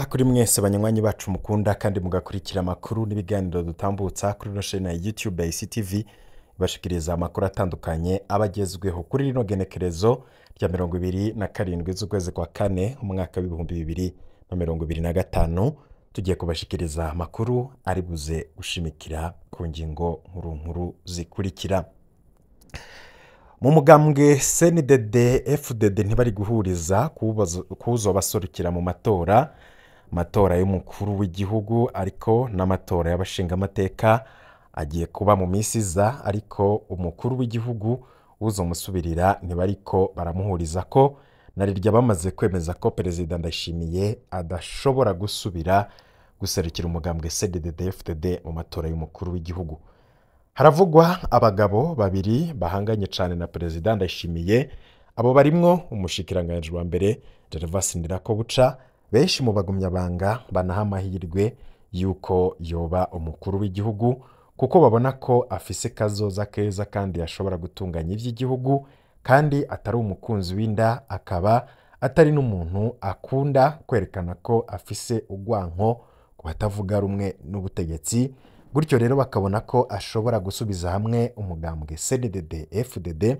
Kuri mwese banywanyi bacu mukunda kandi mugakurikira amakuru n'ibiganiro dutambutsa kuri ino chaîne ya YouTube ya ICTV, ibashikiriza amakuru atandukanye abagezweho kuri rino genekerezo rya 27 z'ukwezi kwa kane umwaka w'2025. Tugiye kubashikiriza amakuru ari buze gushimikira ku ngingo nkuru nkuru zikurikira. Mu mugambwe CNDD FDD ntibari guhuriza kuzobasorukira mu matora y'umukuru w'igihugu, ariko n'amatora y'abashingamateka agiye kuba mu minsi iza, ariko umukuru w'igihugu uzomusubirira ntibariko baramuhuriza ko narirya bamaze kwemeza ko Perezida Ndayishimiye adashobora gusubira guserukira umugambwe CNDD FDD mu matora y'umukuru w'igihugu. Haravugwa abagabo babiri bahanganye cyane na Perezida Ndayishimiye, abo barimwo umushikiranganji wa mbere Gervais Ndirakobuca, benshi mu bagumyabanga banaha amahirwe yuko yoba umukuru w'igihugu kuko babona ko afise kazoza keza kandi ashobora gutunganya ivy'igihugu, kandi atari umukunzi w'inda, akaba atari n'umuntu akunda kwerekana ko afise ugwanko ku batavuga rumwe n'ubutegetsi. Gutyo rero bakabona ko ashobora gusubiza hamwe umugambwe CNDD FDD,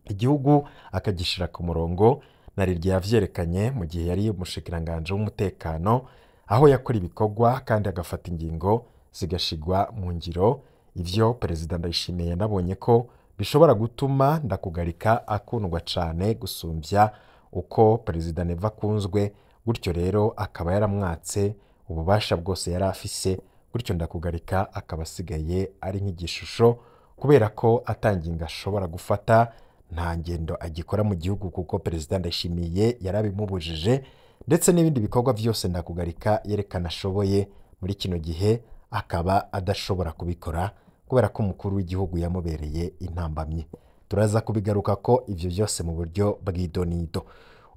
igihugu akagishira ku murongo. Narirya yavyerekanye mu gihe yari umushikiranganje w'umutekano, aho yakora ibikorwa kandi agafata ingingo zigashigwa mu ngiro. Ivyo Perezida Ndayishimiye yanabonye ko bishobora gutuma Ndakugarika akundwa cane gusumbya uko Perezida Neva akunzwe, gutyo rero akaba yaramwatse ububasha bwose yari afise, gutyo Ndakugarika akaba asigaye ari nk'igishusho kubera ko atanginga ashobora gufata, nta ngendo agikora mu gihugu kuko Perezida Ndayishimiye yarabimubujije, ndetse n'ibindi bikorwa byose Ndakugarika yerekana ashoboye muri kino gihe akaba adashobora kubikora kubera ko umukuru w'igihugu yamubereye intambamyi. Turaza kubigaruka ko ivyo byose mu buryo bw'idonido.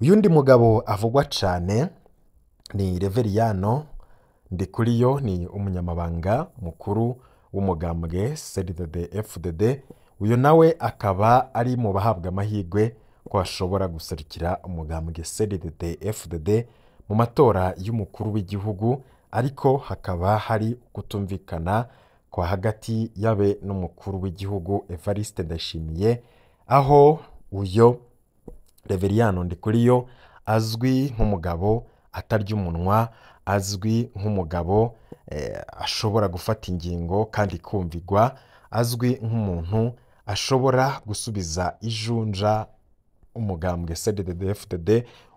Uyundi mugabo avugwa cane ni Reveriyano Ndikuriyo, ni umunyamabanga mukuru w'umugambwe CNDD FDD. Uyu nawe akaba ari mu bahabwa amahirwe ko ashobora guserukira umugambwe CNDD FDD mu matora y'umukuru w'igihugu, ariko hakaba hari kutumvikana kwa hagati yabe n'umukuru w'igihugu Evariste Ndayishimiye, aho uyo Reveriyano Ndikuriyo azwi nk'umugabo atarya umunwa, azwi nk'umugabo ashobora gufata ingingo kandi kumvigwa, azwi nk'umuntu ashobora gusubiza ijunja umugambwe CNDD FDD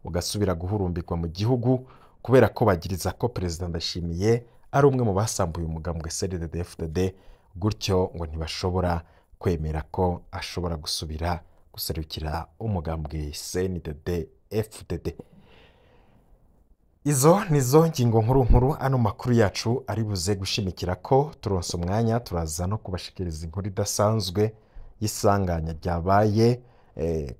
ugasubira guhurumbikwa mu gihugu, kubera ko bagiriza ko Perezida Ndayishimiye ari umwe mu basambuye umugambwe CNDD FDD, gutyo ngo ntibashobora kwemera ko ashobora gusubira guserukira umugambwe CNDD FDD. Izo nizo ngingo nkuru nkuru ano makuru yacu ari buze gushimikira ko turonse umwanya turaza no kubashikiriza inkuru idasanzwe y'isanganya ryabaye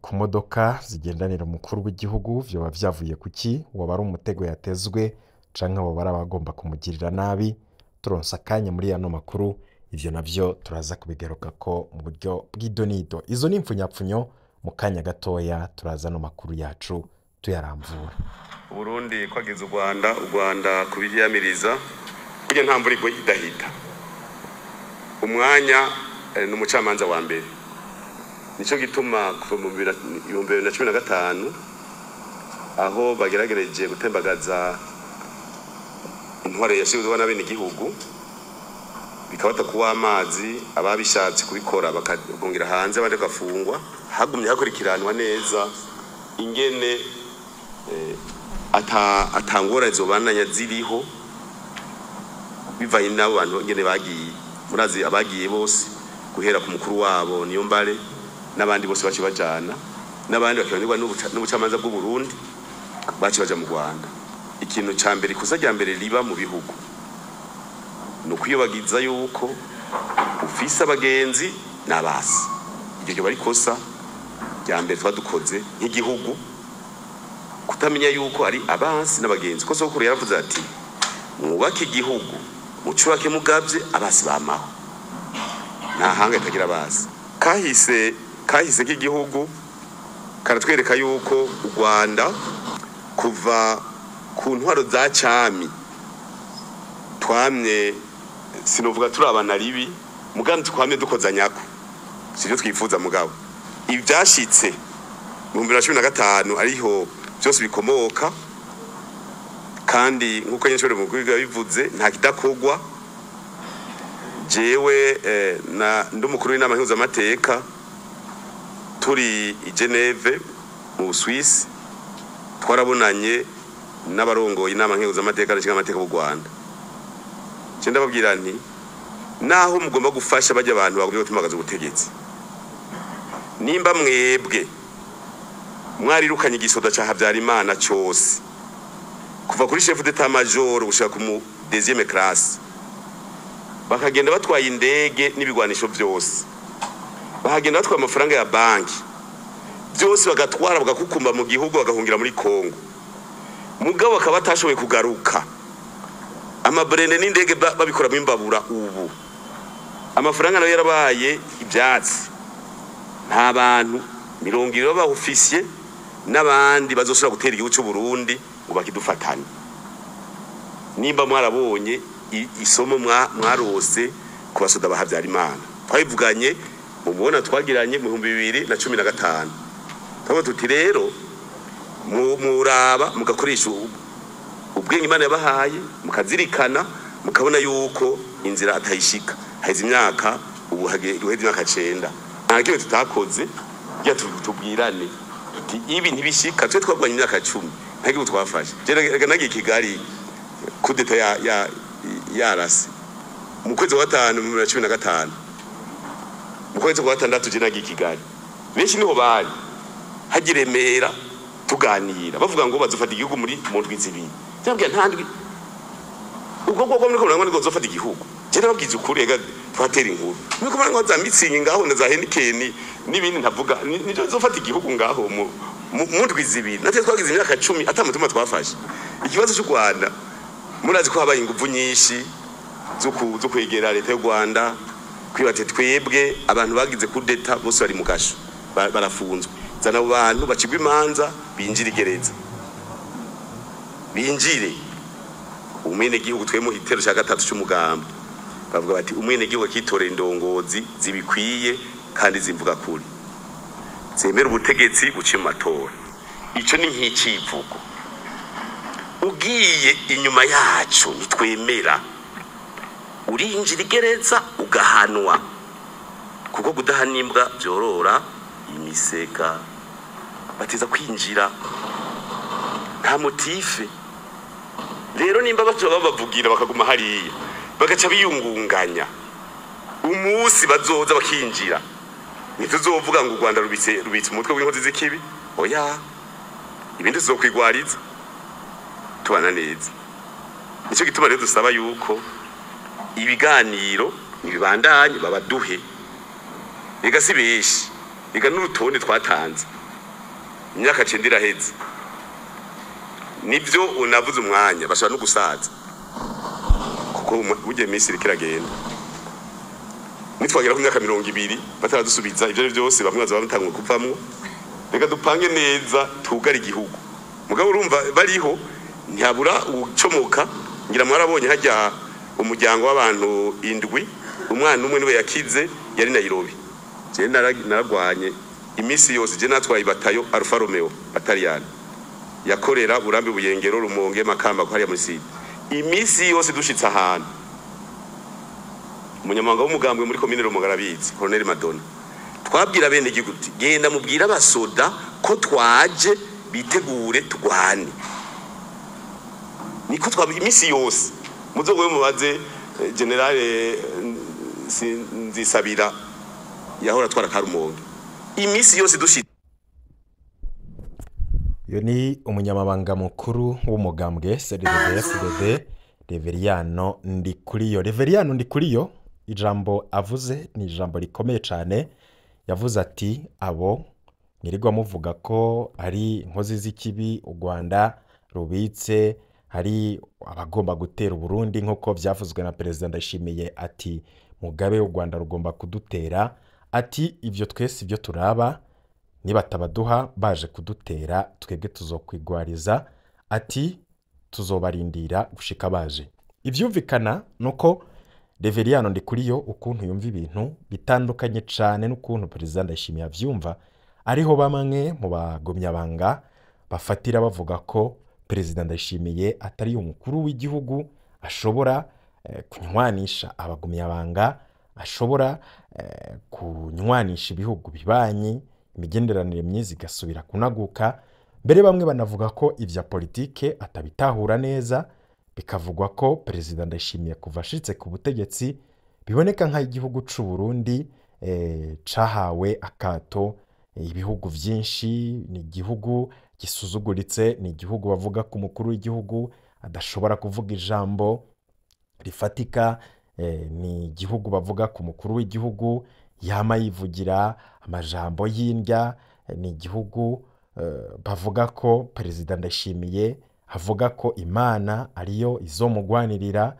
ku modoka zigendanira umukuru w'igihugu. Vyoba vyavuye kuki? Waba ari umutego yatezwe canke waba ari abagomba kumugirira nabi? Turonse akanya muri ano makuru, ivyo navyo turaza kubigaruka ko mu buryo bw'idonido. Izo ni impfunyapfunyo, mu kanya gatoya turaza no makuru yacu tuyaramvura. Burundi kwageza u Rwanda kubiryamiriza kugira nta mvura igwe idahita. Umwanya n'umucamanza wa mbere, nico gituma kuva mu 2015 aho bageragereje gutembagaza intware yashizweho n'abene igihugu, bikabata kuwa amazi, ababishatse kubikora bakagongera hanze abandi bagafungwa, hagumye hakurikiranwa neza ingene atangora zobananya ziriho bivanye n'abo bantu ngene bagiye. Murazi abagiye bose guhera ku mukuru wabo niyo mbare n'abandi bose baci bajana, n'abandi bakibanirwa n'ubucamanza bw'u Burundi baci baja mu Rwanda. Ikintu ca mbere, ikosa rya mbere riba mu bihugu ni ukwiyobagiza yuko ufise abagenzi n'abasi. Iryo ryoba ari ikosa rya mbere twadukoze nk'igihugu, kutamenya yuko ari abansi n'abagenzi. Ko sokuru yaravuze ati mwubake igihugu mucubake mugavye abasi bamaho, nta hanga itagira abasi. Kahise k'igihugu karatwereka yuko u Rwanda kuva Ku ntwaro za cami twamye, sinovuga turabana ribi, mugambi twamye dukozanyako, sivyo twifuza. Mugabo ivyashitse mu 2015 ariho byose bikomoka, kandi nkuko nyinshi mu kwiga bivuze, nta kidakogwa. Jewe na ndumukuru w'inama mpuzamateka, turi i Geneve mu Busuwisi, twarabonanye n'abarongoye inama nkenguzamateka n'amateka b'u Rwanda. Je ndababwira nti naho mugomba gufasha bajya abantu bagomba gutumagaza ubutegetsi, nimba mwebwe mwarirukanye igisoda ca Habyarimana cyose, kuva kuri chef d'état major gushika ku mu deuxième classe, bakagenda batwaye indege n'ibigwanisho byose, bakagenda batwaye amafaranga ya banki byose, bagatwara bagakukumba mu gihugu, bagahungira muri Kongo, mugabo bakaba batashoboye kugaruka, amaburende n'indege babikoramo imbabura, ubu amafaranga nayo yarabaye ibyatsi, nta bantu 20 b'aba officiers n'abandi bazosubira gutera igihugu cy'u Burundi ngo bakidufatane. Nimba mwarabonye isomo mwarose ku basoda ba Habyarimana, twabivuganye mu mubona twagiranye mu 2015, twavuga tuti rero muraba mugakoresha ubwenge Imana yabahaye, mukazirikana, mukabona yuko inzira atayishika. Haheze imyaka, ubu guheza imyaka 9, nta kimwe tutakoze kugira tubwirane tuti ibi ntibishika. Twe twabwanye imyaka 10, nta kimwe twafashe. Je rega nagiye i Kigali kudeta ya yarase mu kwezi kwa gatanu mu 2015, mu kwezi kwa gatandatu je nagiye i Kigali, benshi niho bari hajya i Remera, tuganira bavuga ngo bazofata igihugu muri mu ndwi 2. Ndababwira nta ndwi, ubwo bwoko muri ko murangwa niko bazofata igihugu. Je nababwiza ukuri, ega twatera inkuru muri ko murangwa za Mützig ngaho na za Heineken n'ibindi ntavuga, nivyo bizofata igihugu ngaho mu ndwi 2. Natwe twagize imyaka 10 ata mutima twafashe. Ikibazo cy'u Rwanda, murazi ko habaye inguvu nyinshi zo kwegera leta y'u Rwanda, kwibate twebwe abantu bagize kudeta bose bari mu gasho, barafunzwe, zana abo bantu bacigwa imanza, binjire igereza, binjire umwene gihugu. Twe mu gitero cya gatatu cy'umugambo bavuga bati umwene gihugu akitorera indongozi zibikwiye kandi zimvuga kuri, zemera ubutegetsi buciye mu matora. Ico ni nk'icivugo. Ugiye inyuma yacu ntitwemera, urinjira igereza ugahanwa, kuko kudahana imbwa byorora imisega. Bateza kwinjira nta motif. Rero nimba baca babavugira bakaguma hariya, bagaca biyungunganya, umunsi bazoza bakinjira, ntituzovuga ngo u Rwanda rubitse umutwe w'inkozi z'ikibi. Oya, ibindi tuzokwigwariza tubana neza. Nicyo gituma rero dusaba yuko ibiganiro nibibandanye, babaduhe. Ega si benshi, ega n'urutonde twatanze, imyaka 9 iraheze. Nibyo unavuze umwanya, bashobora no gusaza, kuko burya iminsi iriko iragenda. Nitwagera ku myaka 20 bataradusubiza ibyo ari byose, bamwe bazoba batanguye kuvamwo. Reka dupange neza, tugare igihugu. Mugabo urumva bariho, ntihabura ucomoka. Ngira mwarabonye hajya umuryango w'abantu indwi, umwana umwe niwe yakize, yari Nairobi. Je naragwanye iminsi yose, je natwaye batayo Alfa Romeo bataliyani yakorera Burambi, Buyengero, Rumonge, Makamba, hariya muri sud. Iminsi yose dushitse ahantu, umunyamabanga w'umugambwe muri komine Rumonge arabizi, Colonel Madonna, twabwira bene igihugu tuti genda mubwire abasoda ko twaje, bitegure tugwane. Niko twaba iminsi yose. Muzogoye mubaze général Nzisabira yahora atwara Karumonge, iminsi yose dushitse. Uyu ni umunyamabanga mukuru w'umugambwe CNDD-FDD, Reveriyano Ndikuriyo. Reveriyano Ndikuriyo, ijambo avuze ni ijambo rikomeye cyane. Yavuze ati abo mwirirwa muvuga ko ari inkozi z'ikibi u Rwanda rubitse, hari abagomba gutera Uburundi nk'uko byavuzwe na Perezida Ndayishimiye, ati Mugabe u Rwanda rugomba kudutera, ati ibyo twese ibyo turaba, nibatabaduha baje kudutera twebwe tuzokwigwariza, ati Tuzobarindira gushika baje. Ivyumvikana nuko Reveriyano Ndikuriyo ukuntu yumva ibintu bitandukanye cane n'ukuntu Perezida Ndayishimiye avyumva, ariho bamwe mu bagumyabanga bafatira bavuga ko Perezida Ndayishimiye atari umukuru w'igihugu ashobora kunywanisha abagumyabanga, ashobora kunywanisha ibihugu bibanyi, imigenderanire myiza igasubira kunaguka. Mbere bamwe banavuga ko ivya politike atabitahura neza, bikavugwa ko Perezida Ndayishimiye kuva ashitse ku butegetsi biboneka nk'aho igihugu c'u Burundi cahawe akato ibihugu vyinshi. Ni igihugu gisuzuguritse, ni igihugu bavuga ko umukuru w'igihugu adashobora kuvuga ijambo rifatika, ni igihugu bavuga ko umukuru w'igihugu yama yivugira amajambo y'indya, ni igihugu bavuga ko Perezida Ndayishimiye avuga ko Imana ariyo izomugwanirira,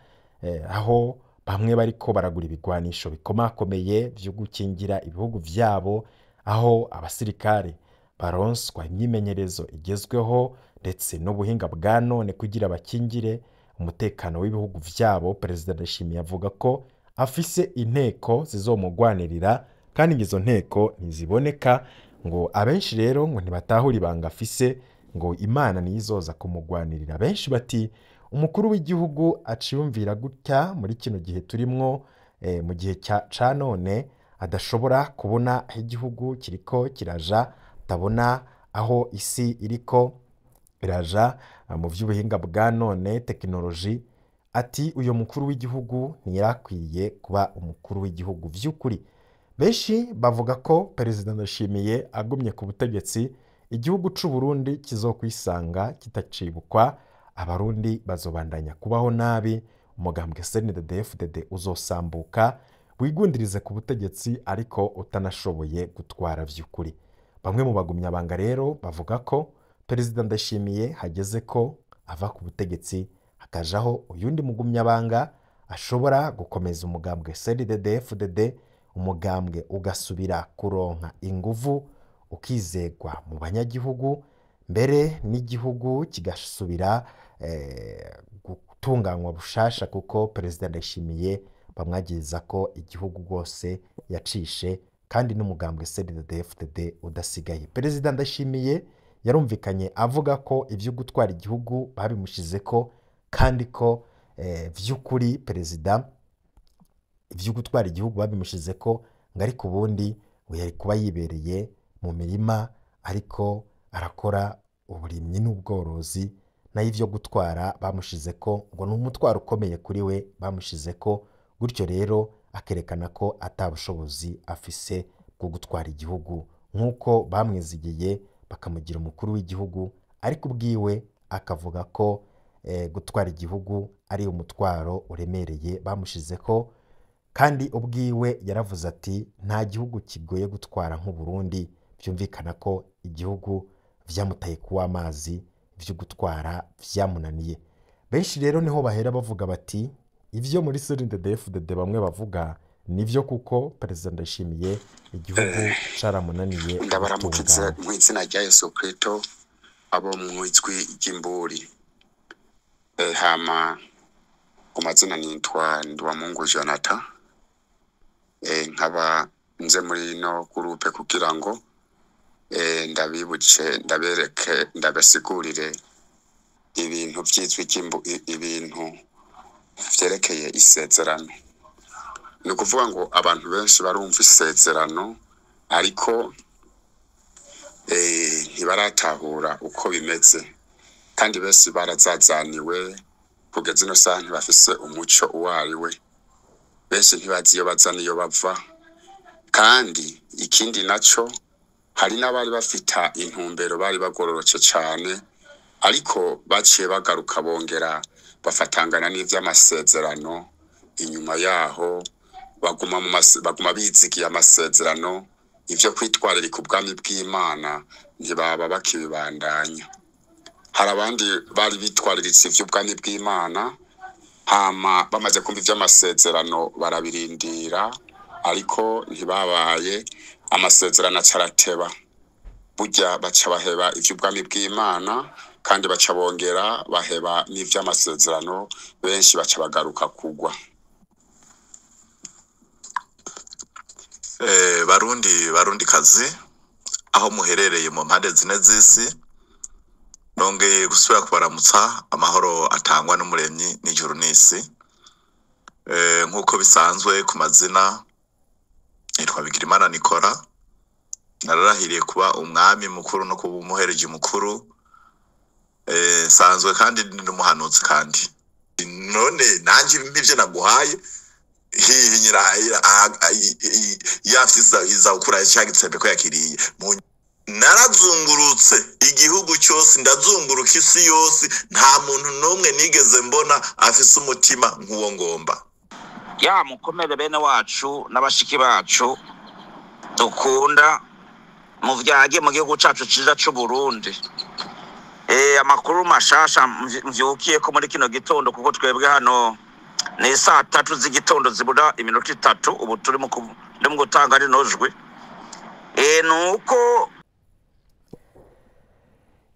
aho bamwe bariko baragura ibigwanisho bikomakomeye vyo gukingira ibihugu vyabo, aho abasirikare baronswa imyimenyerezo igezweho ndetse n'ubuhinga bwa none kugira bakingire umutekano w'ibihugu vyabo. Perezida Ndayishimiye avuga ko afise inteko zizomugwanirira, kandi izo nteko ntiziboneka. Ngo abenshi rero ngo ntibatahura ibanga afise, ngo Imana niyo izoza kumugwanirira. Benshi bati umukuru w'igihugu aciyumvira gutya muri kino gihe turimwo, mu gihe ca none, adashobora kubona aho igihugu kiriko kiraja, atabona aho isi iriko iraja mu vy'ubuhinga bwa none, tekinoloji. Ati uyo mukuru w'igihugu ntiyarakwiye kuba umukuru w'igihugu vy'ukuri. Benshi bavuga ko Perezida Ndayishimiye agumye ku butegetsi igihugu c'u Burundi kizokwisanga kitacibukwa, abarundi bazobandanya kubaho nabi, umugambwe CNDD-FDD uzosambuka wigundirize ku butegetsi ariko utanashoboye gutwara vy'ukuri. Bamwe mu bagumyabanga rero bavuga ko Perezida Ndayishimiye hageze ko ava ku butegetsi hakajaho uyundi mugumyabanga ashobora gukomeza umugambwe CNDD-FDD, umugambwe ugasubira kuronka inguvu, ukizegwa mu banyagihugu, mbere n'igihugu kigasubira gutunganywa bushasha, kuko Perezida Ndayishimiye bamwagiriza ko igihugu rwose yacishe, kandi n'umugambwe CNDD-FDD udasigaye. Perezida Ndayishimiye yarumvikanye avuga ko ivyo gutwara igihugu babimushizeko, kandi ko vy'ukuri perezida ivyo gutwara igihugu babimushizeko, ngo ariko ubundi ngo yari kuba yibereye mu mirima ariko arakora uburimyi n'ubworozi, nayo ivyo gutwara bamushizeko ngo ni umutwaro ukomeye kuri we bamushizeko. Gutyo rero akerekana ko ata bushobozi afise bwo gutwara igihugu nk'uko bamwizigiye bakamugira umukuru w'igihugu, ariko ubwiwe akavuga ko gutwara igihugu ari umutwaro uremereye bamushizeko. Kandi ubwiwe yaravuze ati nta gihugu kigoye gutwara nk'u Burundi. Byumvikana ko igihugu vyamutaye kuwa amazi, ivyo gutwara vyamunaniye. Benshi rero niho bahera bavuga bati ivyo muri CNDD-FDD bamwe bavuga nivyo, kuko Perezida Ndayishimiye igihugu caramunaniye Ndabaramukitse gutunganya. mu izina rya Yesu Kristo abo mu ijwi ry'imburi. Hama ku mazina nitwa Nduwamungu Jonathan, nkaba nze muri ino gurupe kugira ngo ndabibutse, ndabereke, ndabasigurire ibintu vy'ijwi ibintu vyerekeye isezerano. Ni ukuvuga ngo abantu benshi barumva isezerano, ariko ntibaratahura uko bimeze, kandi benshi barazazaniwe kugeza ino saha ntibafise umuco uwo ari we. Benshi ntibazi iyo baza n'iyo bava. Kandi ikindi naco, hari n'abari bafita intumbero bari bagororotse cane, ariko baciye bagaruka bongera bafatangana n'ivy'amasezerano. Inyuma yaho baguma mu baguma bizigiye amasezerano, ivyo kwitwararika ubwami bw'Imana ntibaba bakibibandanya. Hari abandi bari bitwariritse ivy'ubwami bw'Imana, hama bamaze kumva ivy'amasezerano barabirindira, ariko ntibabaye amasezerano acarateba. Burya baca baheba ivy'ubwami bw'Imana, kandi baca bongera baheba n'ivy'amasezerano, benshi baca bagaruka kugwa. Barundi barundi kazi aho muherereye mu mpande zine z'isi, nongeye gusubira kubaramutsa amahoro atangwa n'umuremyi n'ijuru n'isi. Nk'uko bisanzwe ku mazina nitwa Bigirimana Nikora, nararahiriye kuba umwami mukuru no kuba umuhereji mukuru. Nsanzwe kandi ndi n'umuhanuzi, kandi none nanje ivyo naguhaye hihinyira yafise iza gukura cya gitsembe ko yakiriye. Narazungurutse igihugu cyose, ndazunguruka isi yose, nta muntu n'umwe nigeze mbona afise umutima nk'uwo ngomba. Ya mukomere bene wacu n'abashiki bacu dukunda muvyage mu gihugu cacu ciza c'u Burundi. Amakuru mashasha mvyukiye ko muri kino gitondo, kuko twebwe hano ni saa tatu z'igitondo zibura iminota 3, ubu turi mu gutanga rino jwi. Nuko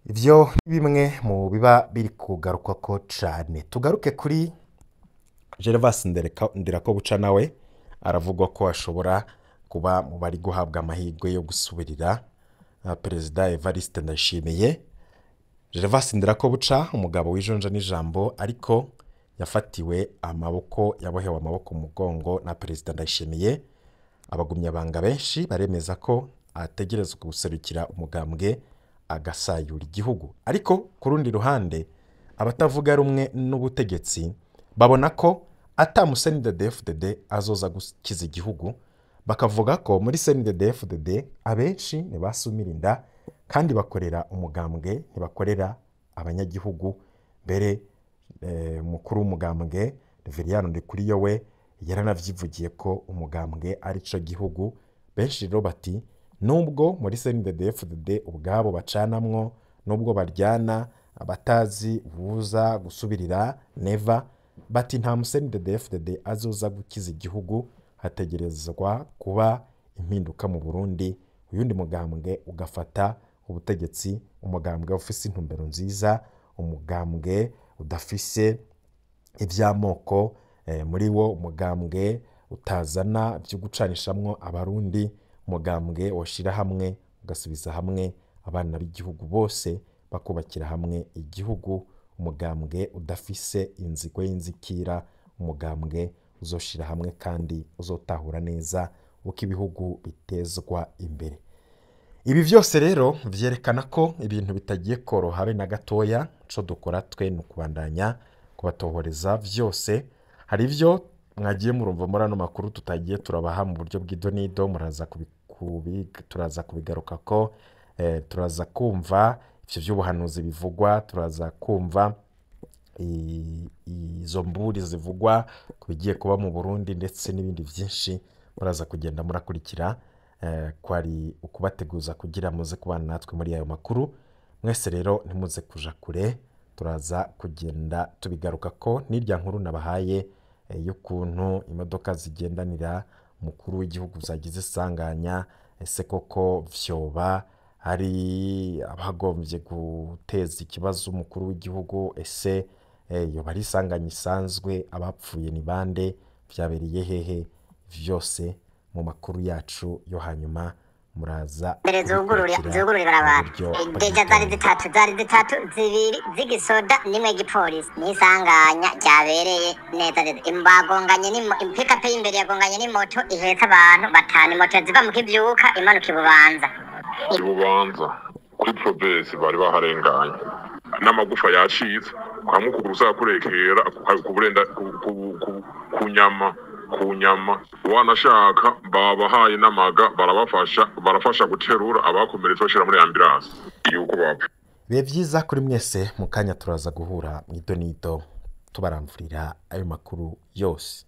ivyo bimwe mu biba biri kugaruka ko cane. Tugaruke kuri Gervas Ndirakobuca, nawe aravugwa ko ashobora kuba mu bari guhabwa amahirwe yo gusubirira Perezida Evariste Ndayishimiye. Gervas Ndirakobuca, umugabo w'ijonja n'ijambo, ariko yafatiwe amaboko, yabohewe amaboko mu mugongo na Perezida Ndayishimiye. Abagumyabanga benshi baremeza ko ategerezwa guserukira umugambwe agasayura igihugu. Ariko ku rundi ruhande, abatavuga rumwe n'ubutegetsi babona ko ata mu CNDD-FDD azoza gukiza igihugu, bakavuga ko muri CNDD-FDD abenshi ntibasumira inda kandi bakorera umugambwe, ntibakorera abanyagihugu. Mbere mukuru w'umugambwe Reveriyano Ndikuriyo we yaranavyivugiye ko umugambwe ari co gihugu. Benshi rero bati nubwo muri CNDD-FDD ubwabo bacanamwo, nubwo baryana, abatazi buza gusubirira Neva, bati nta mu CNDD-FDD azoza gukiza igihugu, hategerezwa kuba impinduka mu Burundi, uyundi mugambwe ugafata ubutegetsi, umugambwe ufise intumbero nziza, umugambwe udafise ivy'amoko muri wo, umugambwe utazana vyo gucanishamwo abarundi, umugambwe woshira hamwe ugasubiza hamwe abana b'igihugu bose bakubakira hamwe igihugu, umugambwe udafise inzigo y'inzikira, umugambwe uzoshira hamwe kandi uzotahura neza uko ibihugu bitezwa imbere. Ibi vyose rero vyerekana ko ibintu bitagiye koroha habe na gatoya. Ico dukora twe ni ukubandanya kubatohoreza vyose. Hari ivyo mwagiye murumva muri ano makuru tutagiye turabaha mu buryo bw'idonido, muraza turaza kubigaruka ko turaza kumva ivyo vy'ubuhanuzi bivugwa, turaza kumva izo mburi zivugwa ku bigiye kuba mu Burundi ndetse n'ibindi vyinshi muraza kugenda murakurikira. Kwari ukubateguza kugira muze kubana natwe muri ayo makuru. Mwese rero ntimuze kuja kure, turaza kugenda tubigaruka ko n'irya nkuru nabahaye y'ukuntu imodoka zigendanira umukuru w'igihugu zagize isanganya. Ese koko vyoba hari abagombye guteza ikibazo umukuru w'igihugu? Ese yoba ari isanganya isanzwe? Abapfuye ni bande? Vyabereye hehe? Vyose mu makuru yacu yo hanyuma muraza mbere zugurura ibarabara. Deja zari zitatu, zibiri z'igisoda nimwe y'igipolisi. N'isanganya ryabereye neza neza, bagonganye pikape y'imbere yagonganye n'imoto ihetse abantu batanu. Imoto ziva mu Kivyuka imanuka Ibubanza. Ibubanza kuri Province bari baharenganye n'amagufa yacitse, kwamwe ukuguru uzakurekera ku nyama ku nyama. Wanashaka babahaye n'amaga, barabafasha, barafasha guterura abakomeretse bashira muri ambulance yuko bapfa. Bibe vyiza kuri mwese, mu kanya turaza guhura mw'idonido tubaramvurira ayo makuru yose.